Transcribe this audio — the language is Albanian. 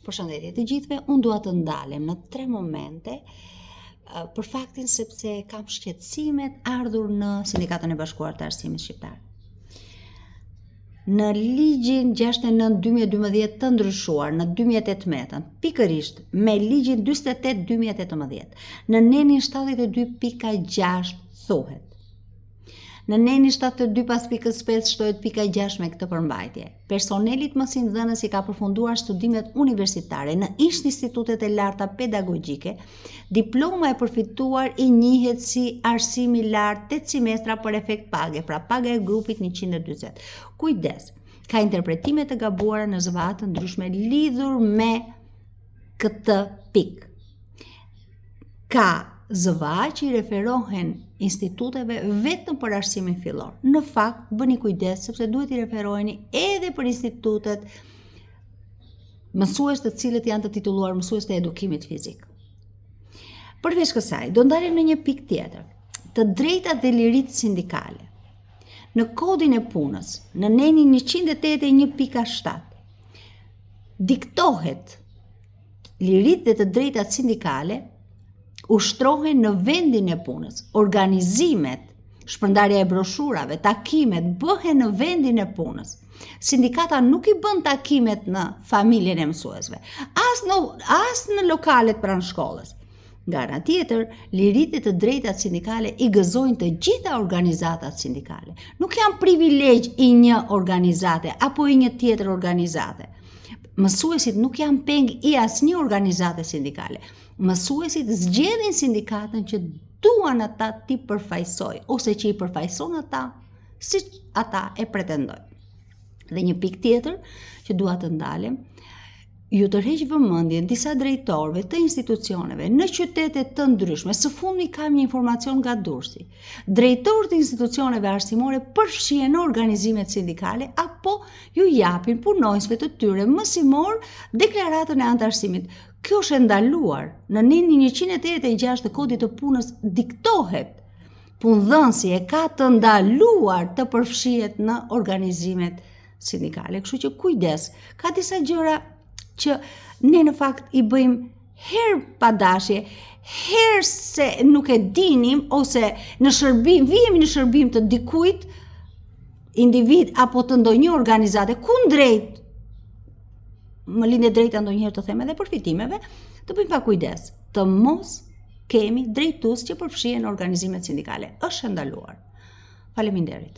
Përshëndetje të gjithëve, unë dua të ndalem në tre momente për faktin sepse kam shqetësimet ardhur në Sindikatën e Bashkuar të Arsimit Shqiptar. Në ligjin 69-2012 të ndryshuar në 2018, pikërisht me ligjin 48-2018, në nenin 72.6 thuhet. Në nenin 72 pas pikës 5 shtohet pika 6 me këtë përmbajtje. Personelit mësimdhënës i ka përfunduar studimet universitare në institutet e larta pedagogjike, diploma e përfituar i njihet si arsim i lartë 8 semestra për efekt page, pra paga e grupit 140. Kujdes, ka interpretime të gabuara në ZVA të ndryshme lidhur me këtë pikë. Ka ZVA që i referohen instituteve vetëm për arsimin fillor. Në fakt, bëni kujdes sepse duhet t'i referoheni edhe për institutet mësues të cilët janë të titulluar mësues të edukimit fizik. Përveç kësaj, do ndalem në një pikë tjetër. Të drejtat dhe liritë sindikale. Në kodin e punës, në nenin 181.7, diktohet Liritë dhe të drejtat sindikale ushtrohen në vendin e punës. Organizimet, shpërndarja e broshurave, takimet bëhen në vendin e punës. Sindikata nuk i bën takimet në familjen e mësuesve, as në as në lokalet pranë shkollës. Nga ana tjetër, liritë dhe të drejtat sindikale i gëzojnë të gjitha organizatat sindikale. Nuk janë privilegj i një organizate apo i një tjetër organizate. Mësuesit nuk janë peng i asnjë organizate sindikale. Mësuesit zgjedhin sindikatën që duan ata t'i përfaqësojë ose që i përfaqëson ata siç ata e pretendojnë. Dhe një pikë tjetër që dua të ndalem, ju tërheq vëmendjen disa drejtorëve të institucioneve në qytete të ndryshme. Së fundmi kam një informacion nga Durrësi. Drejtorët e institucioneve arsimore përfshihen në organizimet sindikale apo ju japin punonjësve të tyre mësimor deklaratën e anëtarësimit. Kjo është e ndaluar. Në nenin 186 të Kodit të Punës diktohet punëdhënësi e ka të ndaluar të përfshihet në organizimet sindikale. Kështu që kujdes, ka disa gjëra që ne në fakt i bëjmë herë pa dashje, herë se nuk e dinim ose në shërbim, vihemi në shërbim të dikujt individ apo të ndonjë organizate kundrejt më lind e drejta ndonjëherë të them edhe përfitimeve, të bëjmë pak kujdes, të mos kemi drejtues që përfshihen në organizimet sindikale. Është e ndaluar. Faleminderit.